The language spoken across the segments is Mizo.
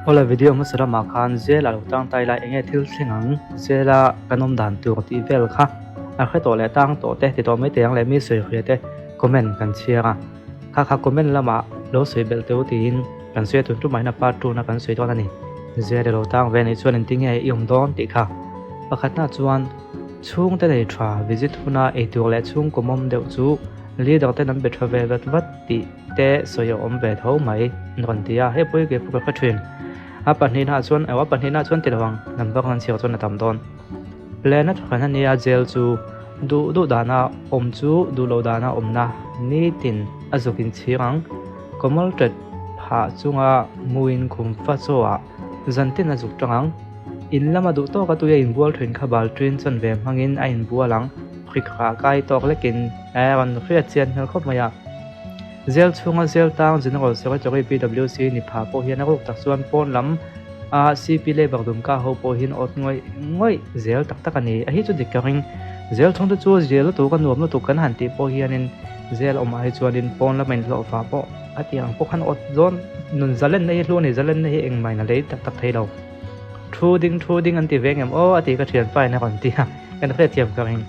Awle video hmasa lamah khan zel a lo tangtai lai enge thil thleng ang zela kan awm dan tur tih vel kha a hre tawh leh tang tawh te ti tawh mai thei ang leh mi sawi hria te comment kan chhiar a kha kha comment lamah lo sawi belh teu tiin kan sawi a tun tum mahina part two na kan sawi dawn a ni zel i lo tang ve anih chuan engtin nge i awm dawn tih kha pakhatna chuan chhungte nei tha visit huna eitur leh chhungkaw mawm deuh chu leader ten an be tha ve vat vat tih te sawi a awm ve tho mai an rawn ti a, hei pawh hi kei pawh ka hre thin. A pahnihnaah chuan ew a pahnihnaah chuan ti lo ang, number kan chhiar chuan a tam dawn. Plan a thawkhan a nia jail chu duh duh dana awm chu duh loh dana awmna nitin a zuk inchhir ang. Kawmal tet phah chunga muin khum fa chaw ah zantin a zuk tang ang. In lama duh tawka tui a inbual thin kha bal ṭin chanve hmangin a inbual ang, hrikhah kai tawk lekin a rawn hriat chian hmel khawp mai a. Zel chhunga zel tang General Secretary PWC ni pha pawh hian a ruk tak chuan pawn lam a CP Labour Dumka ho pawh hian awt ngawih ngawih zel tak tak a ni. A hi chu dik ka ring. Zel chhung te chu zel lutuk a nuam lutuk kan han tih pawh hianin zel awmah hi chuanin pawn lama inhlawhfa pawh a tih ang pawh khan awt dawn nun zalenna hi hlu a ni. Zalenna hi engmah in a lei tak tak thei lo. Thu ding thu ding an ti ve ngem aw a tih ka thianpa in a rawn ti a, kan hriatthiam ka ring.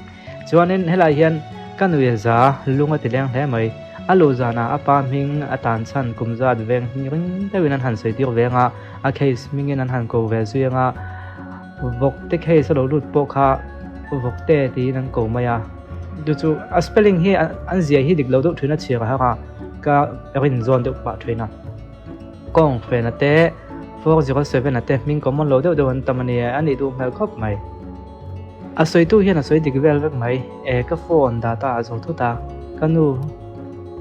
Chuanin helai hian ka nui za lung a ti leng hle mai. A luh zanah a pa hming a tan chhan kum zat veng ring deuhin an han sawi tir veng a, a case hmingin an han ko ve zui ang a, Vawkte case a lo lut pawh kha Vawkte tiin an ko mai a. Chu chu a spelling hi an zia hi dik lo deuh thin a chhiar a har a, ka rin zawn deuh pah thin a. Kawng fena te 407 a te hming common lo deuh deuh an tam a nia, a nih duh hmel khawp mai. A sawitu hian a sawi dik vel vek mai. E, ka phone data a zo thut a, ka nu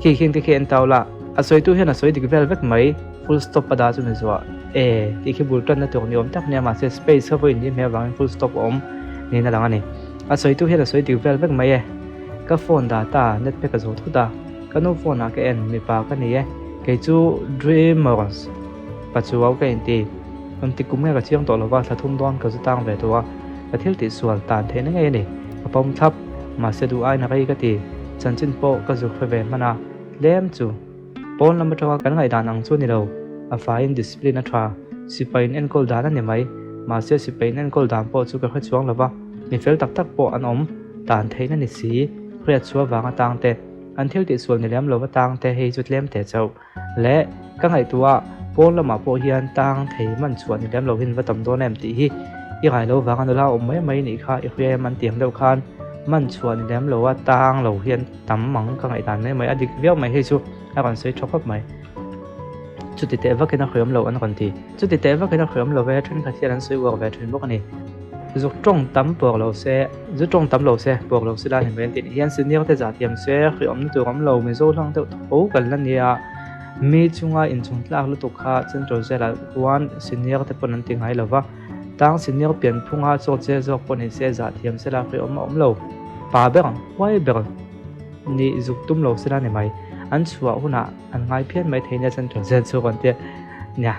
khi khian te khi en tau la. A sawitu hian a sawi dik vel vek mai, full stop a dah chu ni zuah. E, tih khi bul tanna tur ni awm tak nia, mahse space kha vawiin ni hmel avangin full stop a awm niin a lang a ni. A sawitu hian a sawi dik vel vek mai e. Ka phone data net pack a zo thut a, ka nu phone ah ka en, mipa ka ni e. Kei chu Dreamers Pachuau ka inti. Engtik kum nge ka chiang tawh lova, thla thum dawn ka zu tang ve tawh a, ka thil tih sual tan theihna ngei a ni. Ka pawm thlap, mahse duh aiin a rei ka ti. Chanchin pawh ka zuk hre ve hman a, tlem chu. Pawn lam atanga kan ngaihdan ang chu a ni lo, a faiin discipline a tha, sipai in enkawl dan a ni mai. Mahse sipai in enkawl dan pawh chu ka hre chuang lova, mi fel tak tak pawh an awm tan theihna ni si, hriat chhuah vanga tang te, an thil tih sual ni lem lova tang te hei chu tlem teh chauh. Leh ka ngaihtuah pawn lamah pawh hian tang thei man chhuah ni lem lo hin va tam dawn em tih hi i ngai lo vang a nula awm mai mai nih kha i hria em an tiang deuh khan man chhuah ni lem lo a tang lo hian tam ang ka ngaihdan mai mai a dik viau mai hei chu a rawn sawi tha khawp mai. Chuti teh vakin a hriam lo an rawn ti. Chuti teh vakin a hriam lo ve thenkhat hian an sawi uar ve thin bawk a ni. Zuk tawng tam puak lo se, zu tawng tam lo se, puak lo se la ni mai an tih ni hian senior te zah thiam se, hriawmna tur awm lo, Mizo hlang deuh tho kan la nia. Mi chunga inchung tlak lutuk kha Central Jail ah chuan senior te pawn an ti ngai lo va, tang senior pian phunga chaw che zawk pawh ni se zah thiam se la hriawm a awm lo. Pa ber, huai ber nih zuk tum lo se la ni mai. An chhuah hunah an ngai phian mai thei nia Central Jail chu rawn tia nia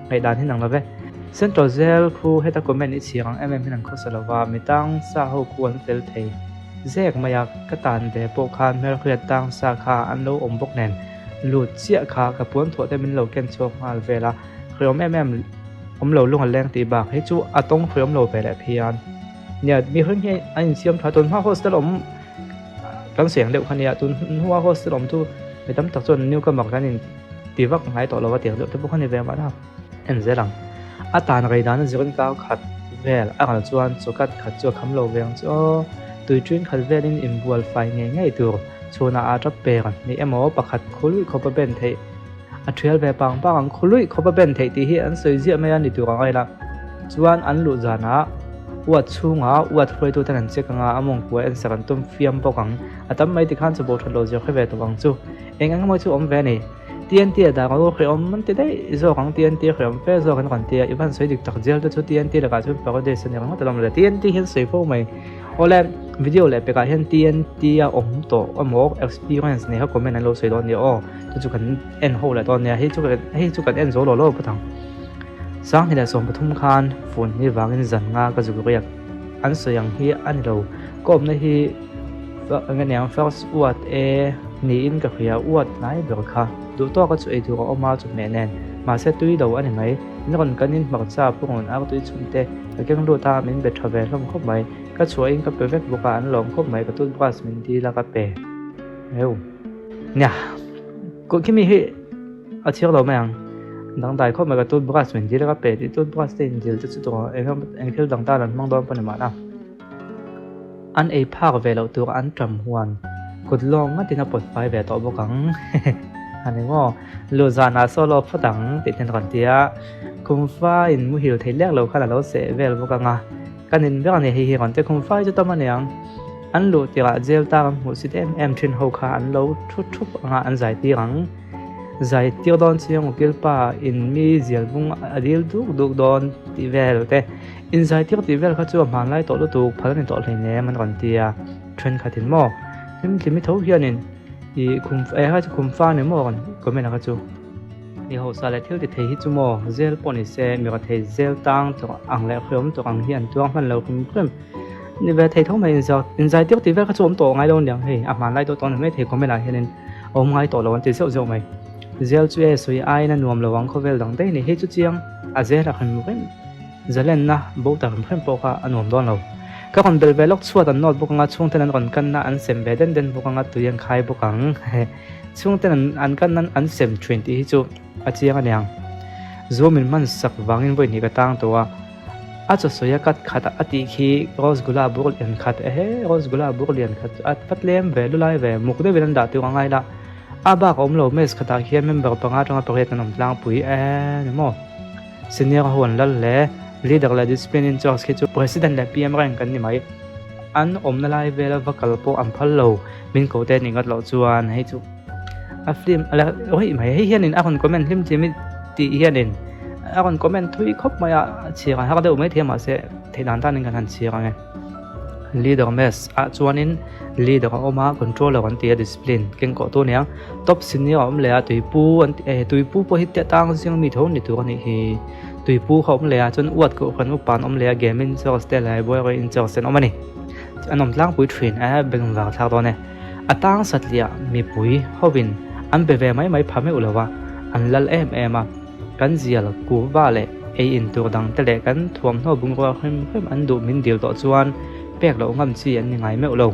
ngaihdan hi nang lo ve. Central Jail khu heta comment i chhiar ang em em hian an khawsa lo va, mi tang sa ho khu an fel thei zek mai a, ka tan ve pawh khan hmelhriat tang sa kha an lo awm bawk nen lut chiah kha ka puan thuah te min lo ken chhuak nghal vel a, hriawm em em awm lo lung a leng tih bak hi chu a tawng hriawm lo ve leh phian. Nia mihring hi an insiam tha tun hma hostel awm kan sawi ang deuh kha nia tun hnua hostel awm chu mi tam tak chuan newcomer kan in ti vak ngai tawh lo a tiang deuh te pawh kha ni ve mahna. En zel ang. A tan rei dan a zirin kar khat vel a ral chuan chawkat khat chu a kham lo ve ang chu aw. Tui ṭin khat velin inbual fai ngei ngei tur chhunah a tap per ni emaw pakhat khuluih khawp a ben theih a ṭhial ve pang pang ang. Khuluih khawp a ben theih tih hi an sawi ziah mai a ni tur ang a ila. Chuan an luh zanah uat chhungah uat hruaituten an check anga a mawngkua en sak an tum fiam bawk ang. A tam mai tikhan chaw bo ṭhat lo zir hre ve tawh ang chu. Eng eng emaw chu awm ve a ni. TNT a dah ang u hreawm an ti daih zawk ang TNT hreawm fe zawk an rawn ti a i van sawi dik tak jail te chu TNT lakah chuan paradise a ni ringawt alawm le TNT hian sawi fo mai awle video leh pekah hian TNT a awm tawh emaw experience nei kha comment an lo sawi dawn nia aw chu chu kan en ho leh dawn nia hei chu hei chu kan en zo lo lo phawt ang Sanghnih leh 13 khan phone hi vangin zan nga ka zuk riak an sawi ang hi a ni lo ka awmna hi Enge niang first uat e niin ka hria uat hnai ber kha duh tawka chu ei tur a awm a chawhmeh nen Mahse tui lo a ni mai. Min rawn kanin hmarcha purun artui chhun te ka keng lut a, min be tha ve hlawm khawp mai. Ka chhuahin ka pe vek bawk a, an lawm khawp mai, ka toothbrush min dil a ka pe. Heu. Nia. Khi mi hi a chhiar lo mai ang. Dangdai khawp mai ka toothbrush min dil a ka pe tih toothbrush te in dil te chu tawh eng thil dang tan an hmang dawn pawh ni mahna. An ei phak ve loh tur an ṭam huan kut lawng ngatin a pawt fai ve tawh bawk ang. A ni maw? Lu zanah solo phawt ang tih ten rawn ti a, khumfaiin muhil thei lek lo khan a lo seh vel bawk ang a, ka nin ber a ni hei hi rawn ti khumfai chu tam a niang. An luh tirah jail tang an hmuh sit em em ṭhin ho kha an lo thu ṭhup anga an zai tir ang. Zai tir dawn chiang ukilpa in mi zial bung a dil duk duk dawn tih vel te. Inzaitir tih vel kha chu a hmanlai tawh lutuk phal a ni tawh hleinem an rawn ti a, thenkhatin maw hlimhlimi tho hianin ih khum eh kha chu khum fa ni maw rawn comment a kha chu. Mi hausa leh thil ti thei hi chu maw zel pawh ni se mi rathei zel tang tawh ang leh hreawm tawh ang hi an tuar hman lo hrim hrim ni ve thei tho mai inzaitir tih vel kha chu awm tawh ngai lo aniang hei a hmanlai tawh tawh ni mai thei comment ah hianin a awm ngai tawh lo an ti zeuh zeuh mai. Zel chu e sawi aiin a nuam lo ang khawvel dang daih ni hei chu chiang a zel a hrim rem. Zalenna bo ta hrim hrim pawh kha a nuam dawn lo. Ka rawn bel ve lawk chhuat an nawt bawk anga chhungten an rawn kanna an sem ve den den bawk anga tui an khai bawk ang. Chhungten an kanna an sem thin tih hi chu a chiang aniang. Zu min hman sak vangin vawi hnih ka tang tawh a, a chaw sawi a kat khat a tih khi Rosgula bur lian khat ehe Rosgula bur lian khat chu a va tlem ve lulai ve muk deuhin an dah tir angai la. A bak a awm lo mess khatah khian member panga atanga pariat an awm tlangpui e ni maw. Senior ho an lal hle. Leader leh discipline in charge khi chu President leh PM reng kan ni mai. An awmna lai vela va kal pawh an phal lo. Min ko te nih ngat loh chuan hei chu a film a la awih mai. Hei hianin a rawn comment hlim chim i tih hianin a rawn comment thui khawp mai a, a chhiar a har deuh mai thei a mahse theih dan tanin kan han chhiar ang e. Leader mess ah chuanin leader a awm a, controller an ti a discipline keng kawh tu aniang. Top senior a awm leh a, tuipu an ti eh tuipu pawh hi tang zing mi tho ni tur a nih hi. Tuipu kha awm leh a chuan uat koh hran upa an awm leh a game in charge te leh library in charge te an awm a ni. An awm tlangpui thin a beng vang thlak dawn e. A tang satliah mipui hovin an be ve mai mai pha meuh lo a, an lal em em a. Kan zial kuhva leh ei in tur dang te leh kan thuamhnaw bungrua hrim hrim an duh min dil tawh chuan pek loh ngam chi an ni ngai meuh lo.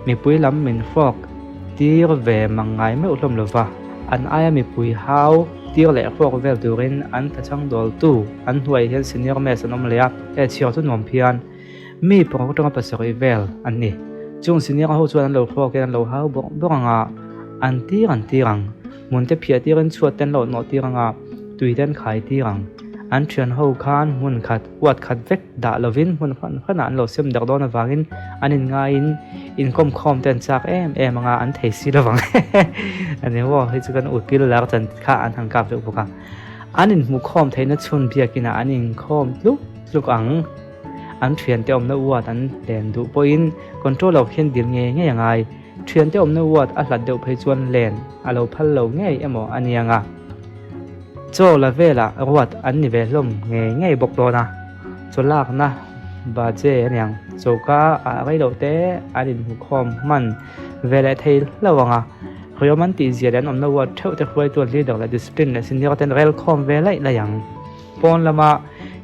Mipui lam min hrawk tir ve mang ngai meuh hlawm lo va, an aia mipui hau tir leh hrawk vel turin an thachang dawltu an hnuaiah hian senior mess an awm leh a, he chhiar chu nuam phian. Mi pakhat atanga pasarih vel an ni. Chung senior ho chuan an lo hrawkin an lo hau bawrh bawrh ang a, an tir an tir ang. Hmun te phiah tirin chhuat te an lo hnawh tir ang a, tui te an khai tir ang. An thian ho khan hmun khat, uat khat vek dah lovin hmun hran hranah an lo sem darh dawn avangin an inngaiin inkawm khawm te an chak em em ang a, an thei si lovang. A ni maw, hei chu kan ukil lar chan kha an han kap deuh bawk a. An inhmuhkhawm theihna chhun biakinah an inkhawm tluk tluk ang. An thiante awmna uat an len duh pawhin control loh hian dil ngei ngei a ngai. Thiante awmna uat a hlat deuh phei chuan len a lo phal lo ngei emaw a nia nga. Chaw la velah ruat an ni ve hlawm ngei ngei bawk dawn a. Chaw lakna baje a niang. Choka ah rei loh te an inhmukhawm hman ve leh thei hlauh ang a. Hriawm an tihzia leh an awmna uat theuh te hruaitu an leader leh discipline leh senior ten rel khawm ve laih laih ang. Pawn lama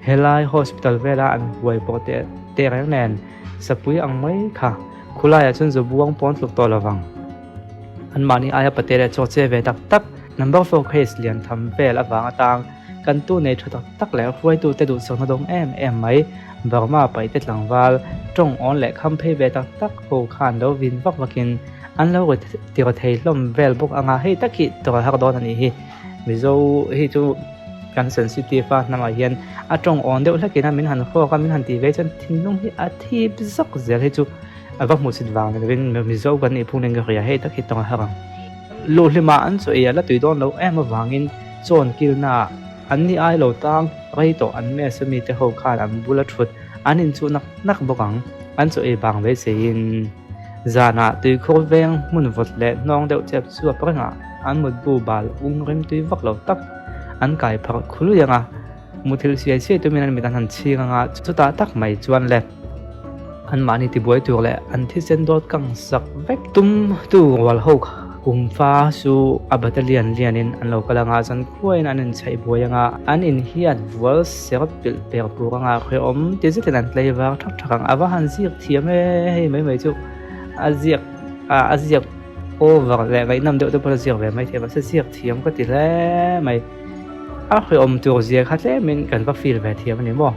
helai hospital vela an huai pawh teh teh reng nen sapui ang mai kha khulaiah chuan zabuang pawn tluk tawh lovang. Anmahni aia pate leh chaw che ve tak tak number four case lian tham vel avang atang kan tu nei tha tak tak leh hruaitute duhsakna dawng em em mai Burma paihte tlangval tawng awn leh kham phei ve tak tak ho khan lo vin vak vakin an lo ti thei hlawm vel bawk anga hei tak hi tawrh har dawn a nih hi. Mizo hi chu kan sensitive a hnamah hian a tawng awn deuh hlekin a min han hawk a min han tih ve chuan thinlung hi a thip zak zel hi chu a va hmuhsit vang ni lovin Mizo kan nih phung nen ka hria hei tak hi tawng a har ang. Luhhlima an chaw ei a la tui dawn lo em avangin chawn kilna ah an ni ai lo tang rei tawh an mess a mite ho khan an bula thut an inchuh nak nak bawk ang an chaw ei vang beiseiin. Zanah tuikhur veng hmun vawt leh hnawng deuh chep chuap rengah an mutbu bal ung rim tui vak lo tak an kai pharh khului ang a, muthilh siai siai tumin an mit an han chhing ang a, chutah tak mai chuan le anmahni tibuai tur leh an thisen dawt kang sak vek tum tu rual ho kha. Kum fa chu a battalion lianin an lo kal anga, zan khuain an inchhaih buai anga, an inhiat vual ser pilh per tur anga hrehawm ti zetin an tlei var thak thak ang. A va han ziak thiam e, hei mai mai chu a ziak a ziak over leh ngaihnawm deuh te pawh a ziak ve mai thei mahse ziak thiam ka ti hle mai. A hrehawm tur zia kha tlemin kan va feel ve thiam a ni maw?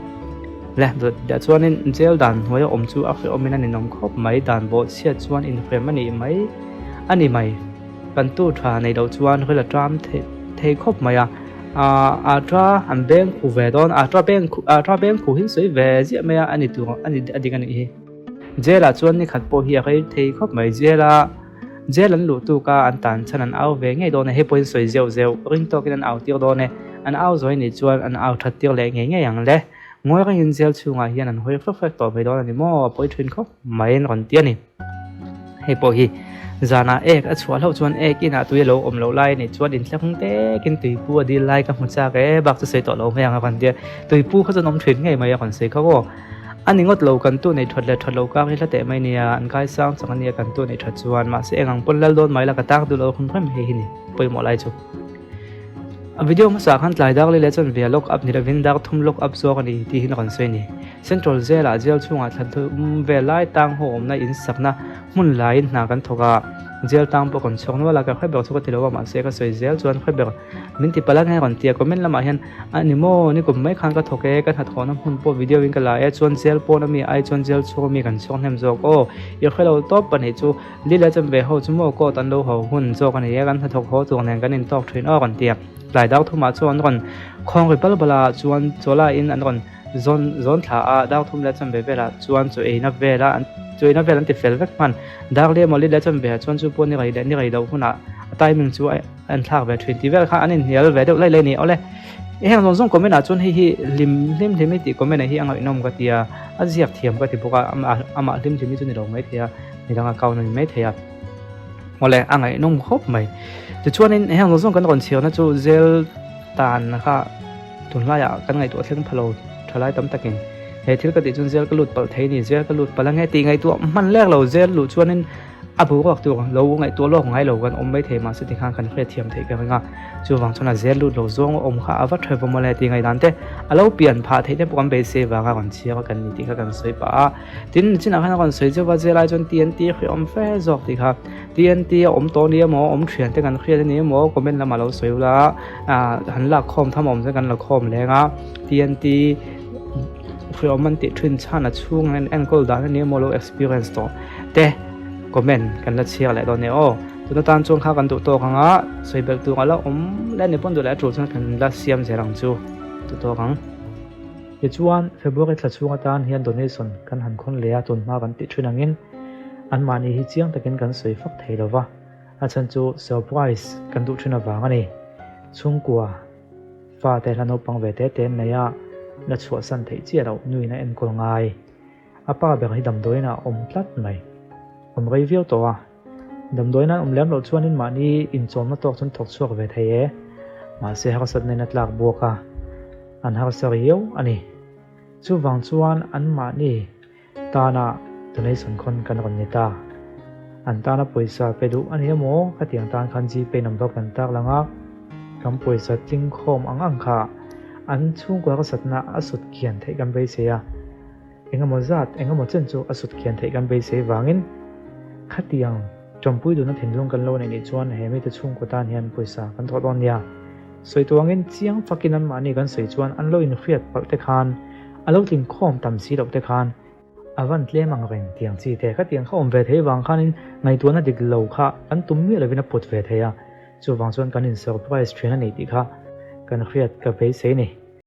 Le dawt leh chuanin jail dan hnuaia awm chu a hrehawmin a ninawm khawp mai, dan bawhchhiat chuan inhrem a nih mai a ni mai. Kan tu tha nei loh chuan ril a ṭam thei khawp mai a, a ṭa an beng khu ve dawn, a ṭa beng a ṭa beng khu hi sawi ve ziah mai a, a ni tur a ni a dik a nih hi. Jail ah chuan nikhat pawh hi a rei thei khawp mai, jail a jail an luh tuk a an tan chhan an au ve ngei dawn e, hei pawhin sawi zeuh zeuh ring tawkin an au tir dawn e, an au zawi nih chuan an au that tir leh ngei ngei ang le. Ngawi rengin jail chhungah hian an hawi fek fek tawh mai dawn a ni maw, a pawi thin khawp mai an rawn ti a ni. Hei pawh hi zanah ek a chhuah hlauh chuan ek inah tui a lo awm loh lai a nih chuan inthleng tekin tuipu a dil lai ka hmu chak e, bak chu sawi tawh lo mai ang a rawn ti a, tuipu kha chuan awm thin ngei mai a rawn sawi kha aw. A ni ngawt lo, kan tu nei that leh that lo kar hi hla teh mai nia, an kaisang chang a nia kan tu nei that chuan, mahse eng ang pawn lal dawn mai la ka tak duh lo hrim hrim hei hi ni pawimawh lai chu. A video hmasa khan tlai dar leh chuan via lock up ni lovin dar thum lock up zawk a ni tih hi kan sawi a ni. Central Jail ah jail chhungah thla thum vel lai tang ho awmna in sakna hmun laiin hna kan thawk a, jail tang pawh kan chhuak nual a, ka hre ber chu ka ti lo a mahse ka sawi zel chuan hre ber min ti palh a nge rawn ti a comment lamah hian a ni maw nikum mai khan ka thawk e ka hnathawhna hmun pawh video in ka la e chuan jail pawn ami ai chuan jail chhung ami kan chhuak hnem zawk aw i hre lo tawp pahnih chu Lila chuan ve ho chu maw court an lo ho hun zawk a ni a, kan hnathawk haw tur nen kan intawk thin aw rawn ti a. Tlai dar thumah chuan an rawn khawng ri bal bal a, chuan chawla in an rawn zawn zawn thla a, dar thum leh chuan ve velah chuan chaw eina vela an chaw eina vel an ti fel vek hman. Dar leh maw Lila chuan ve ah chuan chu pawh ni rei leh ni rei loh hunah a timing chu a en thlak ve thin tih vel kha an inhnial ve deuh laih laih a ni. Awle heng zawng zawng comment ah chuan hei hi hlim hlim hlim i tih comment ah hi a ngaihnawm ka ti a, a ziak thiam ka ti bawk a, amah hlim hlim hi chu ni lo maithei a. Midang account a ni mai thei a. Awle, a ngaihnawm khawp mai. Tichuanin heng zawng zawng kan rawn chhiarna chu jail tan kha tunlaiah kan ngaihtuah thleng pha lo thalai tam takin he thil ka tih chuan jail ka lut palh thei a ni, jail ka lut palh ange tih ngaihtuah hman lek lo jail luh chuanin a boruak tur lo ngaihtuah lawk ngai lo kan awm mai thei mahse tikhan kan hriatthiam theih ka ring a. Chuvang chuan a zel lut lo zawng a awm kha a va tha vawm awle tih ngaihdan te a lo pian phah theih te pawh kan beisei vanga rawn chhiar a kan ni tih kha kan sawi pah a. Tin, nichinah khan a rawn sawi zeuh a, zir lai chuan TNT hriawm fe zawk tih kha. TNT a awm tawh ni emaw, awm thian te kan hriat a ni emaw comment lamah lo sawi ula, han lak khawm tham awm chuan kan la khawm leng a. TNT hriawm an tih thin chhan a chhung an enkawl dan a ni emaw lo experience tawh te comment kan la chhiar leh dawn nia aw. Tuna tan chuan kha kan duh tawk ang a, sawi belh tur a la awm leh a ni pawn duh leh a tul chuan kan la siam zel ang chu duh tawk ang. Tichuan, February thla chhung atan hian donation kan han khawn leh a, tun hma kan tih thin angin anmahni hi chiang takin kan sawi fak thei lo va, a chhan chu surprise kan duh thin avang a ni. Chhungkua fate hla naupang ve te te an nei a, la chhuahsan theih chiah loh nuin a enkawl ngai. A pa ber hi damdawiin ah a awm tlat mai. Awm rei viau tawh a. Damdawiin an awm lem loh chuanin mahni inchawmna tawk chuan thawk chhuak ve thei e. Mahse harsatna in a tlak buak a, an harsa riau a ni. Chuvang chuan an mahni tana donation khawn kan rawn ni ta. An tana pawisa pe duh a ni emaw khatiang tan khan Gpay number kan tak lang a, kan pawisa tling khawm ang ang kha an chhungkua harsatna a sut kian theih kan beisei a. Engemaw zat, engemaw chen chu a sut khian theih kan beisei vangin khatiang tawmpui duhna thinlung kan lo neih nih chuan he mite chhungkaw tan hian pawisa kan thawh dawn nia. Sawi tuangin chiang fakin anmahni kan sawi chuan an lo inhriat palh te khan, a lo tling khawm tam si loh te khan, a van tlem ang reng tiang chi te khatiang kha awm ve thei vang khanin ngaihtuahna dik lo kha kan tum miah lovin a put ve thei a, chuvang chuan kan in surprise thin a ni tih kha kan hriat ka beisei ni.